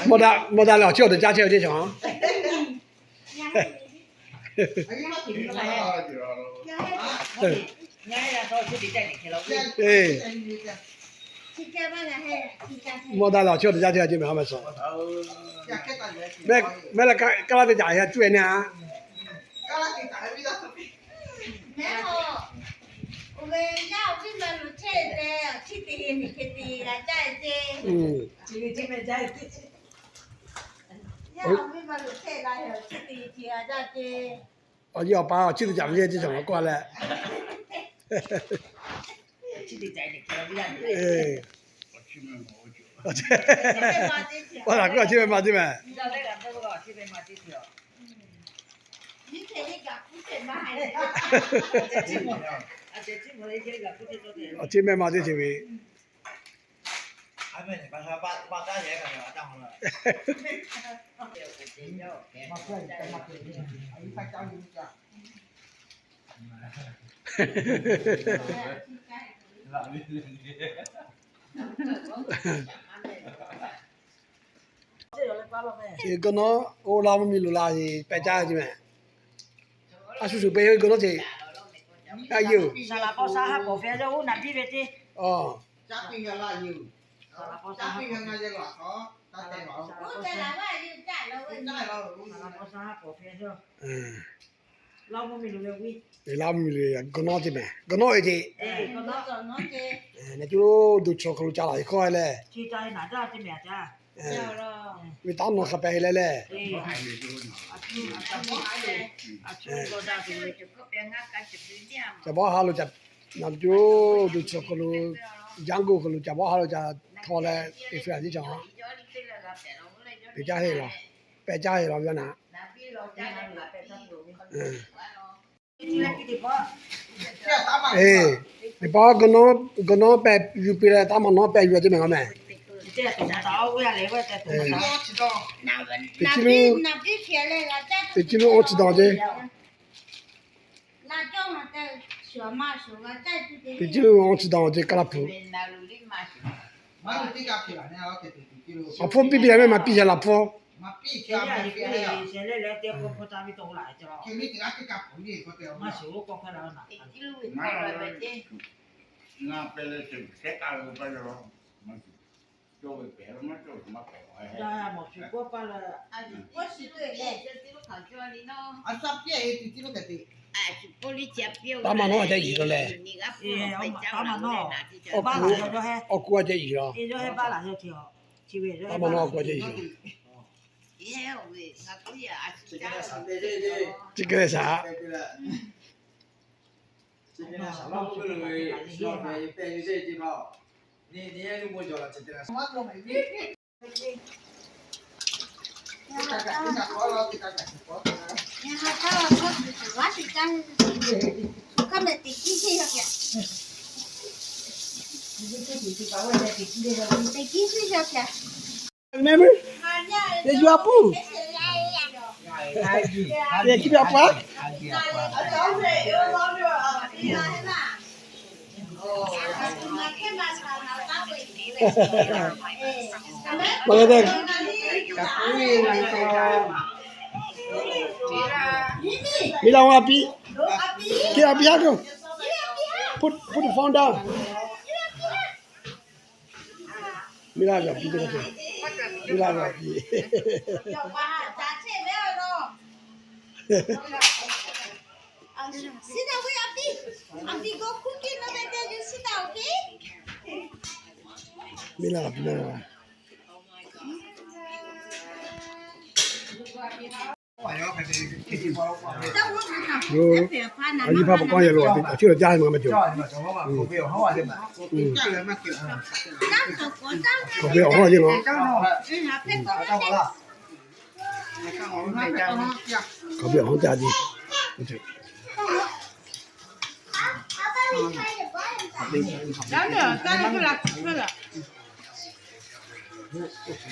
Mawˇ daꞈ, mawˇ daꞈ leh awˬ chiˉ awˬ teꞈ caˇ chehˇ ve ceˇ cawˬ. Mawˇ daꞈ leh awˬ chiˉ awˬ teꞈ caˇ chehˇ ve ceˇ mehˬ, a mehˬ suhˍ. Mehˬ leh kaˇ laˇ teˇ caꞈ cuˇ e naˇ. Awˬ yaˇ awˬ pa awˬ chiˉ teˇ caꞈ ve ceˇ cawˬ kawˇ leh. Awˬ laˬ k'oˆ awˬ chiˉ meh ma teˇ mehˬ. Awˬ chiˉ meh ma teˇ ceuˬ ve. Chi gawˇ nawˉ oˇ la mvuhˇ miˬ loꞈ la e pehˬ caˇ ce mehˬ. A shu shuˍ pehˬ gawˇ nawˉ ce. A yeuˬ. Laˇ mvuhˇ miˬ loꞈ gawˇ nawˉ ce mehˬ, gawˇ nawˉ e ce. Naˬ cuˇ loˉ duˬ chaw hk'aw lo ca laˬ e hkawˇ e leh, ve taˉ nawˬ hk'a pehꞈ e leh leh, ca bawˇ ha lo ca, naˬ cuˇ duˬ chaw hk'aw lo, jaˇ goˇ hk'aw lo ca bawˇ ha lo ca htaw leh te hpfuhˇ a ciˉ cawˬ. Te caˇ heˆ laˬ, pehˬ caˇ heˆ laˬ ve a naˬ. Teˇ pawˆ gawˇ nawˉ pehˬ yuˬ piˇ leh, taˇ maˬ nawˉ pehˬ yuˬ a ceˇ mehˬ g'a mehˬ. Teˇ ciˉ lo, teˇ ciˉ lo awˬ chi dawˬ ce. Teˇ ciˉ lo awˬ chi dawˬ ce kaˇ laˇ hpu. Awˬ hpfuhˇ piˇ piˇ a mehˬ, maˇ piˇ ce laˬ hpfuhˇ. Taˇ maˬ nawˉ a ceh yiˬ lawˬ leh, awˬ kuˬ a ceh yiˬ lawˬ. Taˇ maˬ nawˉ awˬ kuˬ a ceh yiˬ lawˬ. Chi hk'e leh shaˍ. Remember? Yes, you are Pu. Yes, keep your part. Mila wa pi. Ki a pi ha ko. Put, put the phone down. Mila wa pi. Mila wa pi. Sit down, wait, Auntie. Auntie go cooking over there. You sit down, okay? Mila wa pi na. Yo, a nyi hpaˇ pa k'aw yehˬ lo, a chi lo jaˇ ma ma cawˬ. K'awꞈ ve awˬ hawˉ yehˬ lo. K'awꞈ ve awˬ hawˉ jaˇ ce.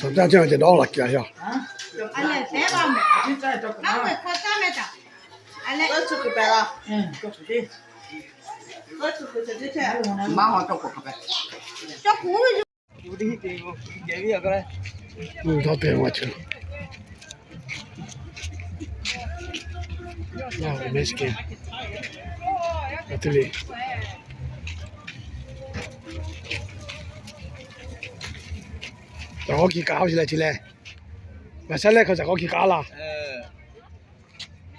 Cawˬ caˇ caˇ ceh dawˇ laˬ kiˬ a yaˇ. Maˇ haw cawˇ k'oˍ hk'a pehꞈ. Uˇ dawˇ te ma chi. Mexican. Teˇ le. Caˬ k'awˇ hki k'aꞈ-o chi leh chi leh. Ngaˬ shaˉ lehˬ hk'aw caˬ k'awˇ hki k'aꞈ laˇ.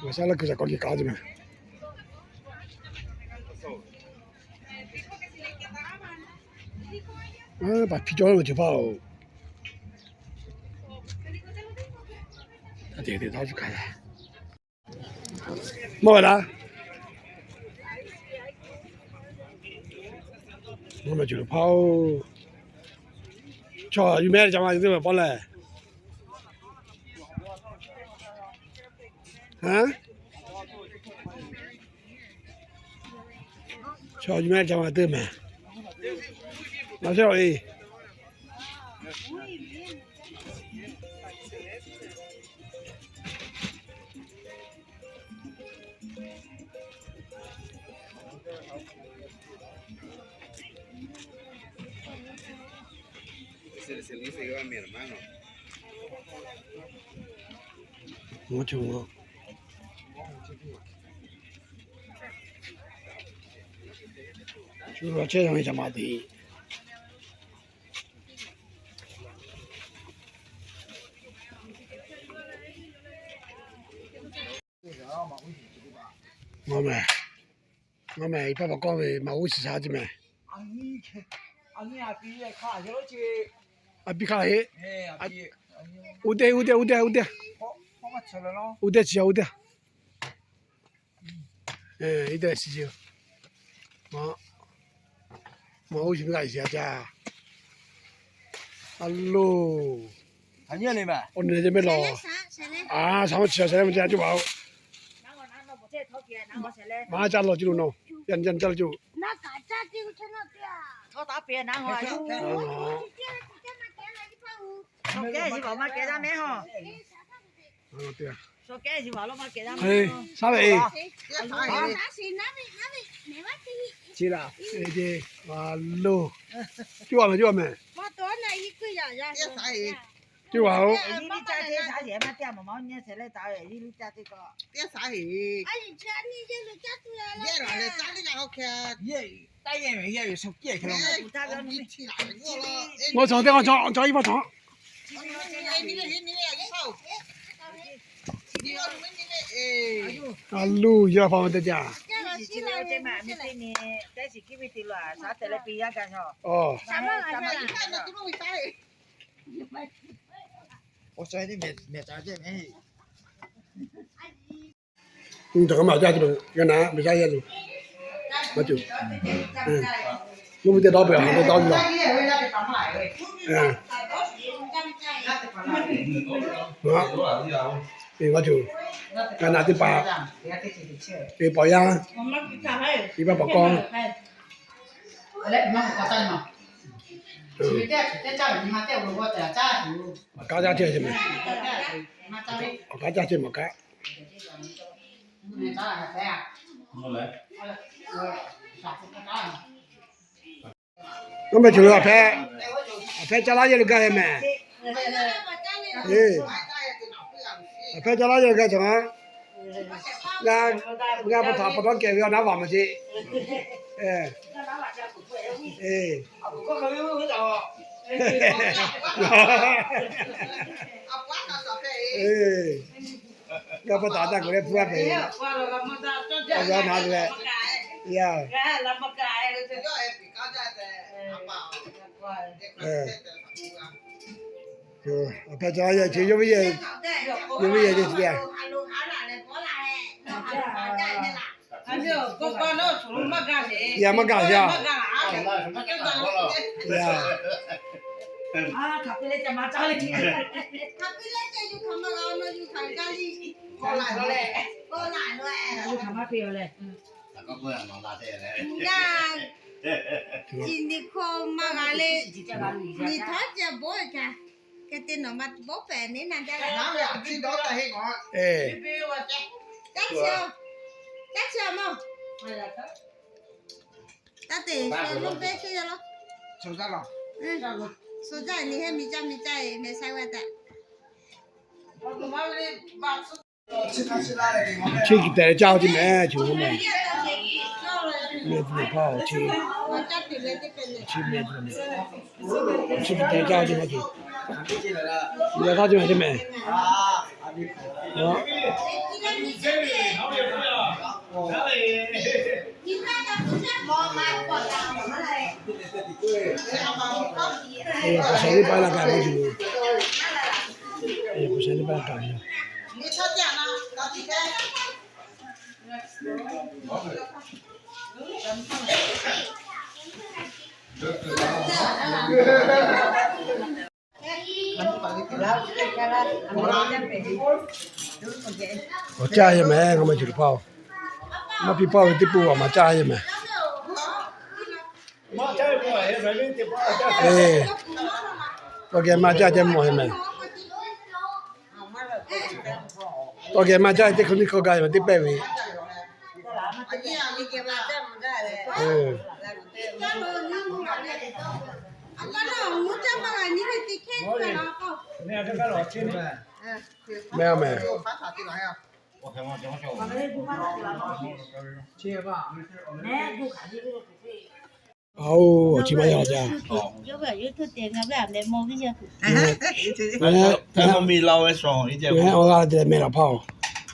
Ngaˬ shaˉ lehˬ hk'aw caˬ k'awˇ hki k'aꞈ-o chi meh. Paˍ hpiˇ cawˇ ve cawˬ hpaˇ-oˬ. Mawˇ ve laˇ. Mawˇ ve cawˬ hpaˇ-oˬ. Chaw yuˬ mehˍ ca ma yuˬ teˇ ve paw lehˬ. Chaw yuˬ mehˍ ca ma teˇ mehˍ. Naˬ sheˆ-oˬ e. Shu law chehˇ ve ca ma teꞈ. Mawˇ mehˍ, mawˇ mehˍ, iˉ paˆ pa kawˇ ve maˍ uˉ shiˍ sha ce mehˍ. A piˇ hk'aˇ heˆ. Uˉ teˇ, uˉ teˇ, uˉ teˇ, uˉ teˇ. Uˉ teˇ chi a uˉ teˇ. Iˉ teˇ shiˍ ce. Maˍ, maˍ uˉ shiˍ ve g'a shiˍ a ca. A loˬ. Awˬ nyi le mehˍ. Awˬ nyi le mehˍ lawˬ. A, shaˍ ma chi shaˍ leh ma ca coˇ baˬ-oˬ. Maˍ ca lawˬ ce lo nawˬ. Yanˇ yanˇ ca lawˬ ce. Saˉ ve e. Chi laˬ, a loˬ. Coˇ a mehˍ, coˇ a mehˍ. Coˇ a-oˬ. Mawˇ cawˬ teˇ k'awꞈ cawˬ, cawˬ iˉ paˆ cawˬ. A loˬ, yaˇ hpaˇ ma teˇ jaˇ. Mvuhˇ miˬ jaˇ tuˬ, g'a naˍ miˬ jaˇ yaˇ tuˬ, maˇ tuˬ. Mvuhˇ miˬ teˇ dawˇ peuˬ, a teˇ dawˇ tuˬ. Maˇ tuˬ, g'a naˍ teˇ hpaˍ, teˇ hpaˍ yaˇ, teˇ hpaˍ paˍ kawˇ. Awˬ k'aˉ caˇ ce mehˍ. Awˬ k'aˉ caˇ ce mawˬ kaꞈ. Mvuhˇ miˬ cawˬ lo a hpehˇ, a hpehˇ caˇ laˇ yehˇ lo gaˇ ve mehˍ. Aˬ hpehˇ caˇ laˇ yehˇ lo gaˇ cawˬ ma. G'a, g'a pa htaꞈ pa taw kehˬ ve awˬ naˉ vaˬ maˬ ce. G'a pa taꞈ taˇ kuˬ leh hpu g'a pehˍ ve. Awˬ g'aˇ na leh, yaˇ. Awˬ hpehˇ caˇ laˇ yehˇ chi yawˇ ve yehˇ, yawˇ ve yehˇ ce. Yaˇ maˇ gaˬ yaˇ. Yaˇ. Chi ni hkawˇ maˇ g'a le. Nyi htawˇ ceh bawˆ kaꞈ, hk'e te nawˬ ma bawˆ pehꞈ neˉ na jaˇ le. Caˇ chi-oˬ. Taˇ te, lo te te ya lo. Shu jaˇ ni he mi jaˇ mi jaˇ e meh sha wa taꞈ. Chi kiˬ tehꞈ caˇ ve meh, chi meh. Meh tuˬ hpaˇ chi, chi meh tuˬ meh. Chi kiˬ tehꞈ caˇ ve meh, chi meh, chi meh. Awˬ shaˍ liˇ paˇ la kaꞈ maˇ juˬ. Awˬ shaˍ liˇ paˇ la kaꞈ maˇ juˬ. Awˬ caˇ yehˬ meh, ngaˬ maˇ juˬ paˇ-oˬ. Maˇ piˇ paˇ ve teˇ pawˆ a maˍ caˇ yehˬ meh. Tawˇ geh maˇ caˇ ceh mawˬ yehˬ meh. Tawˇ geh maˇ caˇ teˇ hkui nyiˇ hkui gaˇ ve teˇ pehˇ ve. Meh a meh. Aoˬ, awˬ chi maˇ yaˇ jaˇ. Awˬ g'aˇ te leh meh laˬ hpaˇ-oˬ,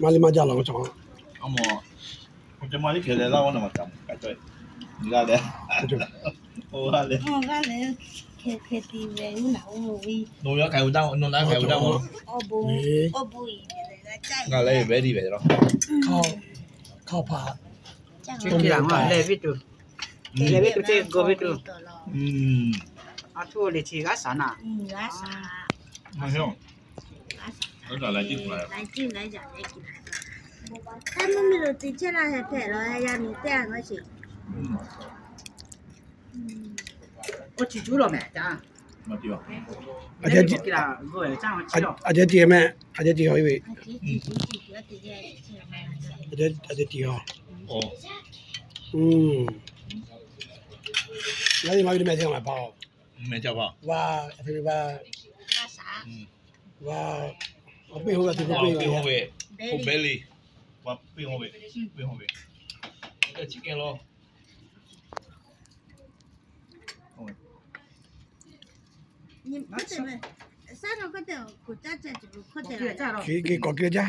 maˇ liˇ maˇ jaˇ laˬ k'o cawˬ. Hkawˇ hpaꞈ, leh ve tuˬ, leh ve tuˬ teˇ g'aw ve tuˬ. A htoˇ le chi g'a shaˍ naˍ. Mvuhˇ miˬ lo te chehˇ la heh hpehꞈ la ya miˬ teˇ a ngaˇ sheˍ. Oˇ chi cuˉ lawˬ meh caˇ. A jehˉ tiˉ meh, a jehˉ tiˉ ve. A jehˉ tiˉ a. Ngaˬ hui maˇ ve meh teˇ a maˍ paˍ-oˬ. Meh jaˇ paˍ. Wa, a htoꞈ ma va. Wa, a piˇ hoˆ ve, a piˇ hoˆ ve, hoˆ ve, hoˆ belly. Wa piˇ hoˆ ve, piˇ hoˆ ve. Chi kehˬ law. Chi kehˬ kawꞈ kehˬ jaˇ.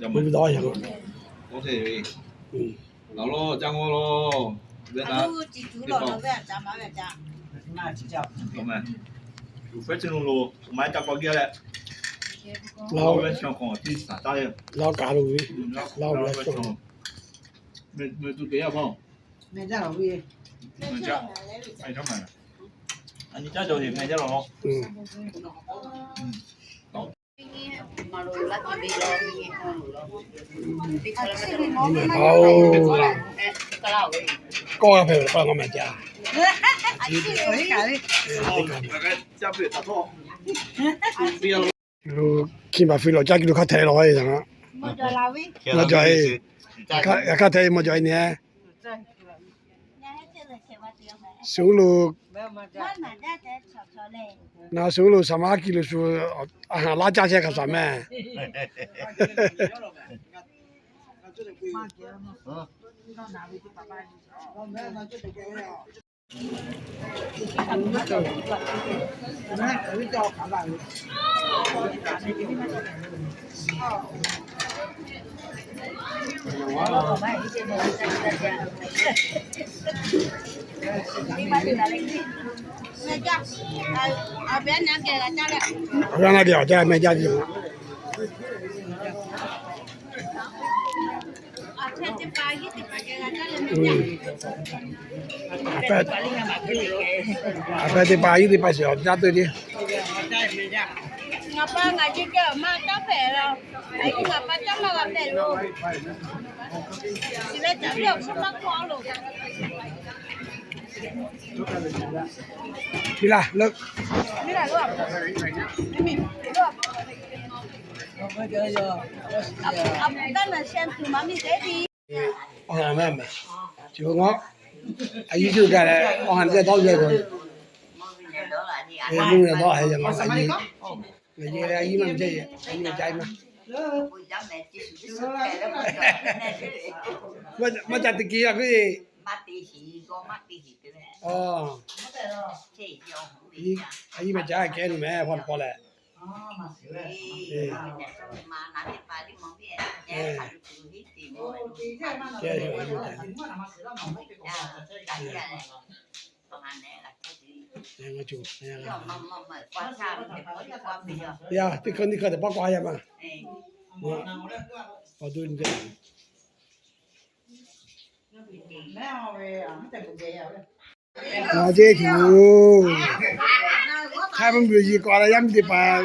Mvuhˇ miˬ dawˇ yaꞈ. Lawˬ lawˇ, caˇ ngawˇ lawˇ. Professional lo, maˇ ca k'aw geh leh. Lawˇ ve shaw k'awꞈ tiˇ saˍ taˇ ve. Lawˇ kaˍ lo ve. Lawˇ ve shaw. Meh tuˬ te yaˇ hpawˇ. Meh jaˇ lawˬ ve. Meh jaˇ. Meh jaˇ maˍ. A nyi caˇ jaw heˍ meh jaˇ lawˬ. Kawˇ g'a hpehꞈ ve k'o ngaˬ meh jaˇ. Lo hkiˇ baˬ fiˇ lawˬ caˇ kiˇ lo hk'aˇ htehꞈ lawˬ ve. Maˇ jaw e, hk'aˇ htehꞈ maˇ jaw e neh. Suˉ lo, na suˉ lo saˍ maˇ kiˇ lo shu, a haˍ laˇ caˇ chehˇ hk'a shaˍ meh. Awˬ g'aˇ na geh awˬ jaˇ meh jaˇ ve yoˬ. A pehˉ teˇ pa yinˉ teˇ pa shiˍ awˬ jaˇ teˇ le. Ngaˬ pa ngaˬ ce keh awˬ ma taˇ hpehꞈ la. Ngaˬ pa taˇ maˇ g'a hpehꞈ lo. Chi ve caˍ ve awˬ hk'oˆ maˇ k'oˆ lo. Piˇ laˇ leuˆ. Awˬ ha meh, chi ngaw, a yiˇ cuˇ gaˇ leh, awˬ ha nyi dawˇ yehˬ k'o, mvuhˇ miˬ dawˇ heh yaˇ ngaw, a yiˇ, ngaˬ yehˬ leh a yiˇ maˇ meh, a yiˇ meh ca maˇ, maˇ ca teꞈ kiˬ a k'o, a yiˇ meh ca kehˉ nuˬ meh hpaw paw leh. Teˇ hkawˇ teˇ hkawˇ teꞈ paˆ k'awꞈ ha yaˇ ma. Awˬ duˇ nyi teˇ Ngaˬ ceˇ tuˬ, hk'aˇ mvuhˇ miˬ yehˬ k'awꞈ la yaˇ miˇ teˇ hpaˍ,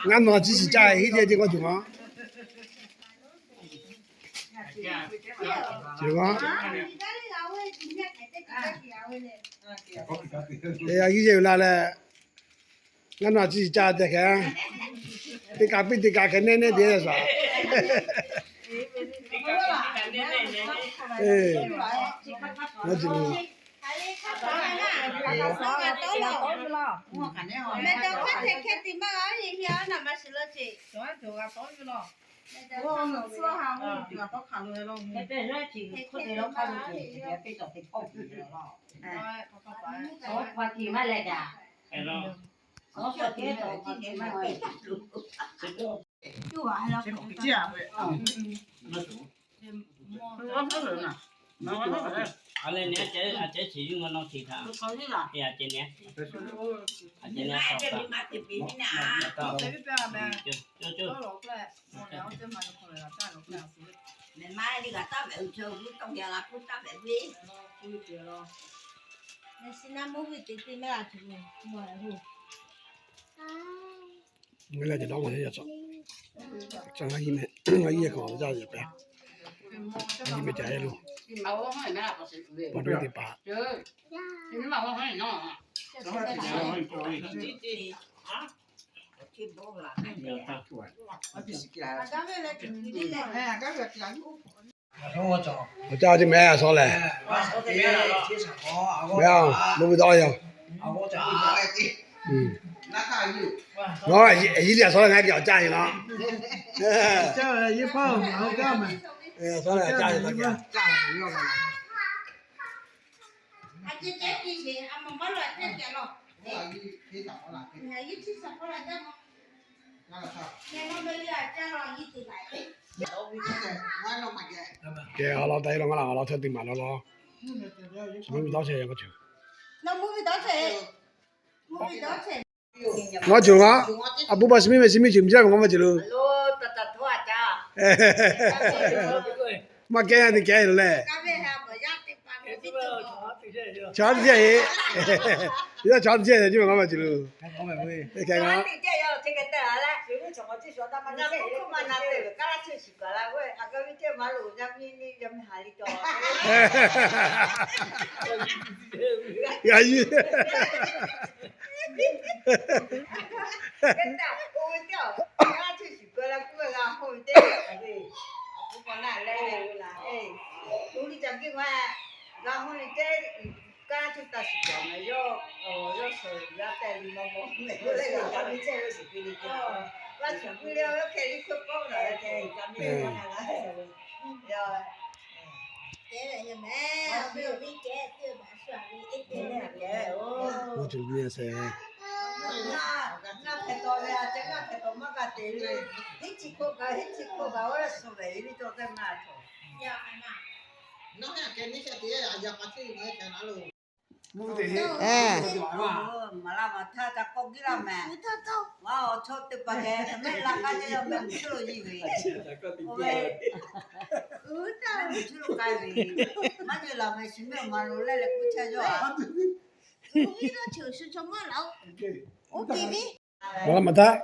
ngaˇ naw ciˉ shiˍ caˇ heˆ ceˇ k'oˆ tuˬ ma. Ceˇ ma, a yiˇ yehˬ uiˍ la leh, ngaˇ naw ciˉ shiˍ caˇ tehꞈ hk'e, teˇ kaꞈ piˇ teˇ kaꞈ hk'e neˇ neˇ te shaˍ. Ngaˬ hui leh teꞈ dawˇ ma yaˇ cawˬ, ca ngaˇ yiˇ meh, ngaˇ yiˇ yehˬ k'awꞈ jaˇ yehˬ pehˍ, ngaˇ yiˇ meh ca yehˬ lo, paw dawˇ teˇ hpaˍ. Awˬ caˇ teˇ meh a shaw lehˬ, meh a, mvuhˇ miˬ dawˇ yaˇ. Nawˬ yiˇ liꞈ a shaw leh ngaˬ hui awˬ caˇ yeˬ la. Shaw leh awˬ caˇ yeˬ la. Kehˬ, awˬ lawn taˍ e law, ngaˬ laˬ awˬ lawn htawˇ teˇ maˬ law law. Mvuhˇ miˬ dawˇ chehˇ, mvuhˇ miˬ dawˇ chehˇ. Ngaˬ cawˬ a, a puˇ pa shi miˇ meh shi miˇ ceuˬ miˬ jaˇ ve ngaˬ maˇ ceuˬ lo. Maˇ kehˉ yaˇ teˇ kehˉ lo leh. Chaw teˇ ceh e, yaˇ chaw teˇ ceh e, ngaˬ maˇ ceuˬ lo. Yaꞈ nyi Maꞈ laˇ maꞈ htaˇ.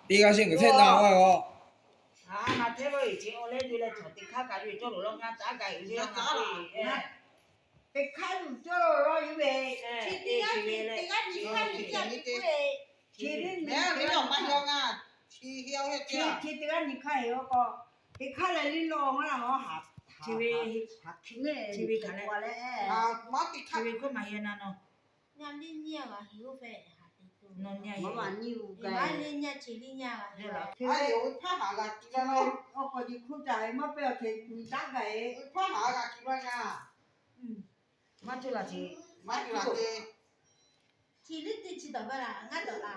Teˇ g'aˇ sheˆ ngaˬ hteˇ na a g'a. A, na hteˇ ve ce, awˬ leh ve leh cawˬ teˇ hk'aˇ kaꞈ ve cawˇ loˬ law, ngaˬ caˉ gaˬ ve le. Teˇ hk'aˇ yuˬ cawˇ loˬ law yuˬ ve, chi teˇ g'aˇ nyi hk'aˇ heˍ ve, chi teˇ g'aˇ nyi hk'aˇ heˍ k'o, teˇ hk'aˇ leh liˇ lawˬ maˇ la maˇ haˍ, chi ve, chi ve hk'aˬ leh, chi ve hk'aˬ leh, maˇ teˇ hk'aˇ ve k'oˆ maˍ heˍ na nawˬ. Ngaˬ liˇ nyiˇ a g'a heˍ oˇ ve, nawˬ nyiˇ a, liˇ nyiˇ a, chi liˇ nyiˇ a g'a heˍ. Awˬ hk'aw ji hk'oˆ ca maˇ pehˇ awˬ hk'e nyi taˉ gaˬ e. Maˇ cuˇ la ce, maˇ cuˇ la ce. Chi liˇ teˇ chi dawˬ gaˇ la, ngaˇ dawˬ la.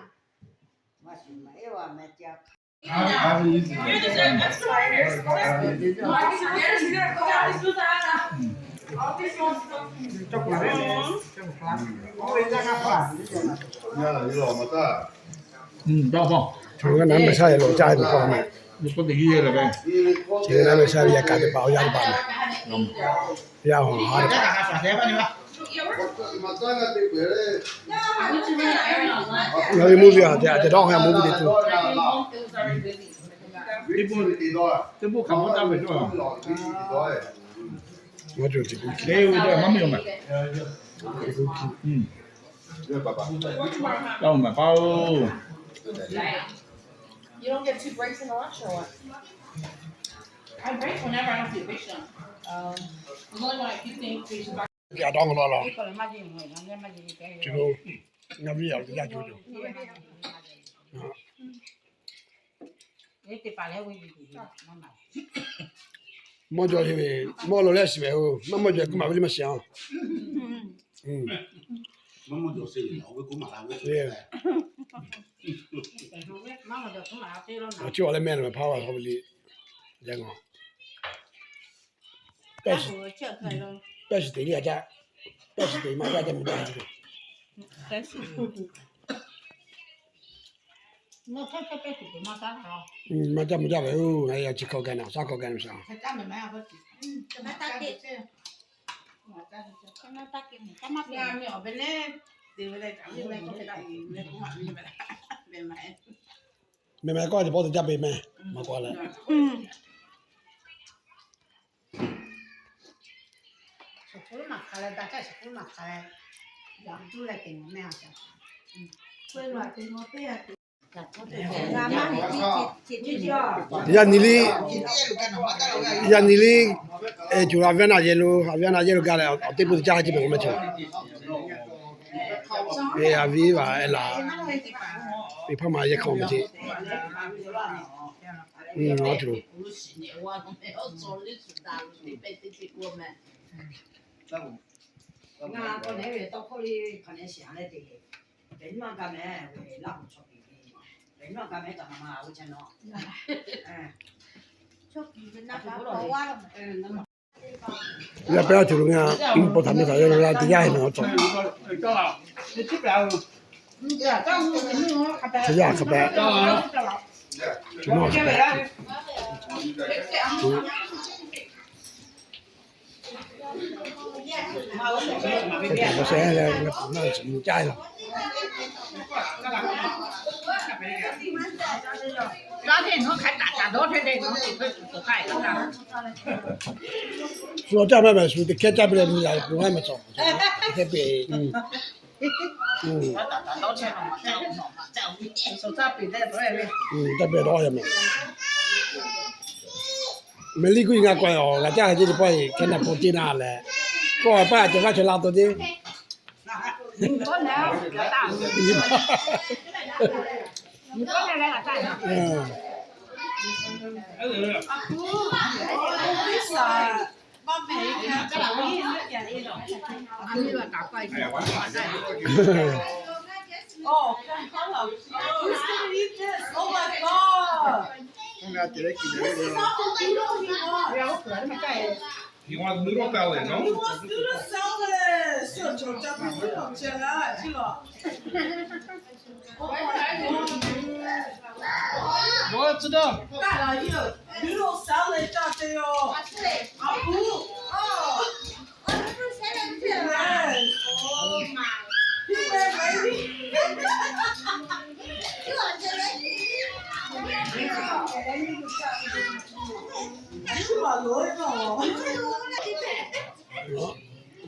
Chaw g'aˇ na meh sha yehˬ lawˬ caˇ ve pa meh. Chi g'aˇ na meh sha ve yaꞈ kaꞈ teˇ pa awˬ yaˇ teˇ pa meh. Yaˇ hawˬ ha teˇ pa. Ngaˬ ve mvuhˇ ve aˬ tehˬ aˬ tehˬ dawˇ hk'aˇ mvuhˇ ve teˇ tuˬ. Teˇ bon hk'aˬ hk'oˆ taˇ ve cawˇ. Maˇ cawˬ ce k'oˆ hkiˇ. Maˇ mvuhˇ yawˬ mehˍ. Taˇ mehˍ paˇ oˬ. Yaˇ dawˇ hk'aw lo laˬ. Chi lo ngaˬ viˉ yaˇ teˇ g'aˇ cawˬ cawˬ. Mawˇ jaw ve, mawˇ lo leh shiˍ ve oˬ, maˇ mawˇ jaw k'oˆ maˍ ve le maˇ shiˍ a. Chi awˬ leh meh lo hpaˇ va hk'aw ve le. Yaˇ ngaˬ pehˇ shiˍ teꞈ le a caˇ, pehˇ shiˍ teꞈ maˇ caˇ jaˇ mvuh jaˇ ve. Maˇ jaˇ mvuh jaˇ ve oˬ, ngaˬ yaˇ chi hkawˇ gaˬ na, awˬ shaˉ hkawˇ gaˬ na shaˍ. Meh meh kawˇ teˇ pawˆ teˇ jaˇ ve meh, maˇ kawˇ leh. Yaˇ nyi liˇ, yaˇ nyi liˇ, cuˬ a viˉ na yehˬ lo, a viˉ na yehˬ lo gaˇ leh awˬ teˇ pawˆ teˇ jaˇ hk'a ce meh k'o maˇ cawˬ. Aˬ viˉ va e laˬ, ve hpaˇ ma yehˬ hk'aw meh ce. Awˬ ceuˬ lo yaˇ pehˇ a ceuˬ lo ngaˬ paw htaꞈ meh htaꞈ yaˇ lo la teˇ yanˇ heˆ nawˬ cawˬ. Chi yaˇ hk'a pehꞈ, chi nawˇ hk'a pehꞈ. Shu caˇ meh meh shu teˇ hkehˇ caˇ piˇ leh mvuh yaꞈ k'o maˇ meh cawˬ. Teˇ hkehˇ piˇ. Caˇ piˇ dawˇ yaˇ meh. Meh liˇ kuˇ yiˬ ngaˬ k'awꞈ awˬ g'a caˇ hk'e ce teˇ pawˆ e hkehˇ na paw teˇ na leh, kawˆ paˇ cawˬ g'aˇ cawˬ la taw teˇ He wants noodle salad, no? He wants noodle salad. What's it up? Noodle salad. Yes. Oh my. He said, baby.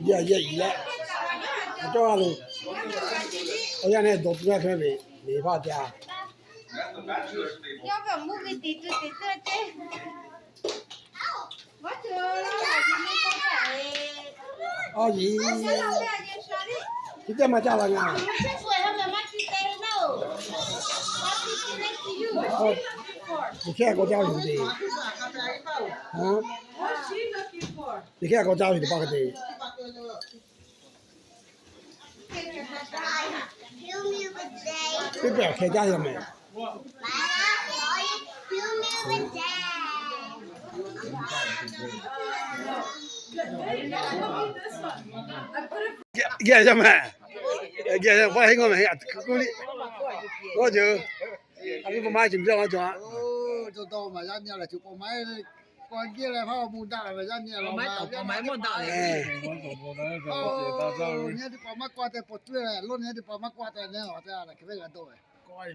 Yehˬ yehˬ iˍ leh, cawˇ a lo, awˬ yanˇ nehˬ dawˬ tuˬ g'a hk'e ve, liꞈ hpaˇ te a. Aw yiˍ, chi teˇ maˇ caˇ la ngaˬ. Liꞈ hkehˇ k'awꞈ caˇ ve yoˬ te. Liꞈ hkehˇ k'awꞈ caˇ ve yoˬ te pa hk'e te. Teˇ pehˍ hkeh jaˇ yaˇ mehˍ. Geh yaˇ mehˍ. Geh yaˇ pa henˇ g'awˇ mehˍ. K'oˆ liꞈ, g'awˇ ceuˬ, a viˉ pa maˇ ceuˬ jaˇ g'awˇ ceuˬ a. K'awꞈ geh leh hpaˇ mvuh daꞈ leh ve yaˇ nyi a lo ma, yaˇ nyi a lo ma, yaˇ teˇ hpaˍ maˇ k'awꞈ te pawˬ tuˇ leh, lo nyi teˇ hpaˍ maˇ k'awꞈ te neh a te a leh hk'e ve g'a dawˇ ve. K'awꞈ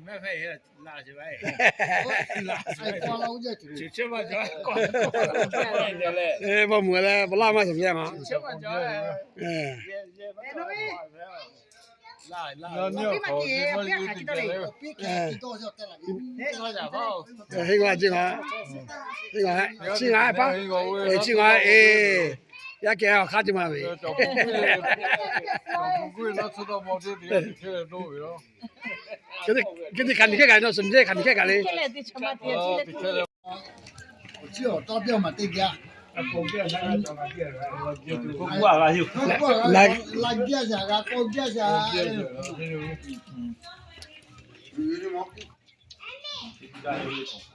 la uˉ jaˇ tuˬ, mvuh leh pa laˇ maˇ shawˍ ve a ma. Henˇ g'awˇ a ciˉ g'a, henˇ g'awˇ, chiˇ g'a paˉ, chiˇ g'a e, yaˇ kehˬ awˬ hk'aˇ ceh ma ve. Hk'e te hk'aˬ nyi hkehˇ kaꞈ le, nawˬ suhˍ nyi hk'aˬ nyi hkehˇ kaꞈ le. Awˬ ciˉ awˬ tawˇ teˇ maˬ teˇ geh, la geh shaˍ g'a k'awꞈ geh shaˍ.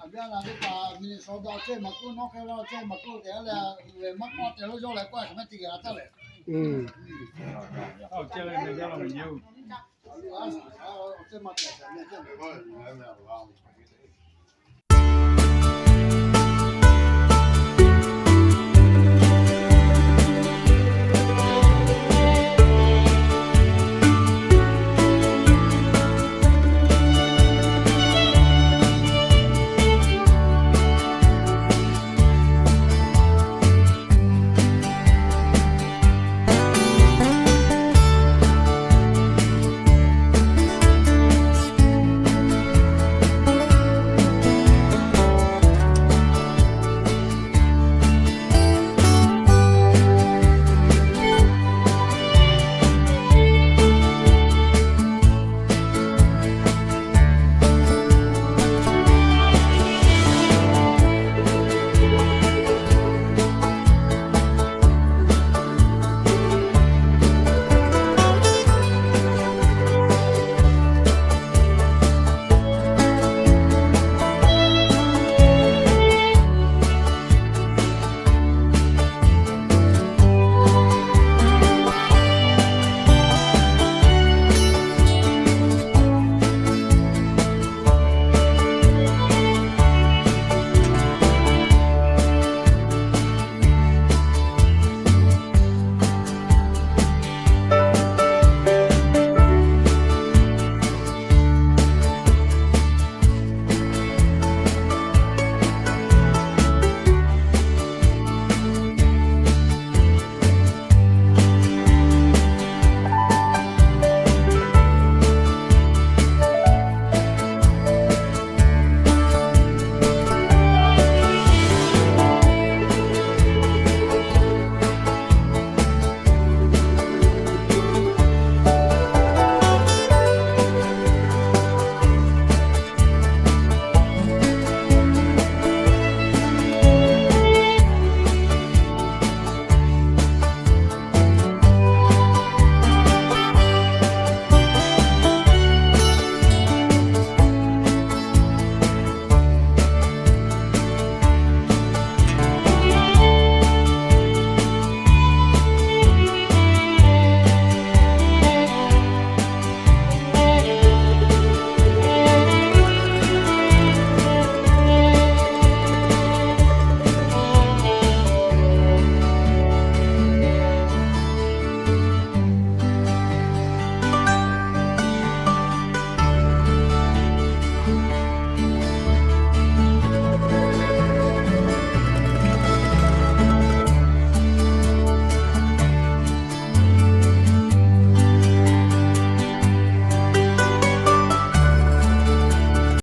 A viˉ a laˬ teˇ hpaˍ miˬ sawˍ daꞈ ceh maˍ k'oˆ, nawˉ hk'e la ceh maˍ k'oˆ tehꞈ leh, maˇ k'awꞈ tehꞈ lo yawˇ leh k'awꞈ a hk'e maˇ te geh a taˇ leh.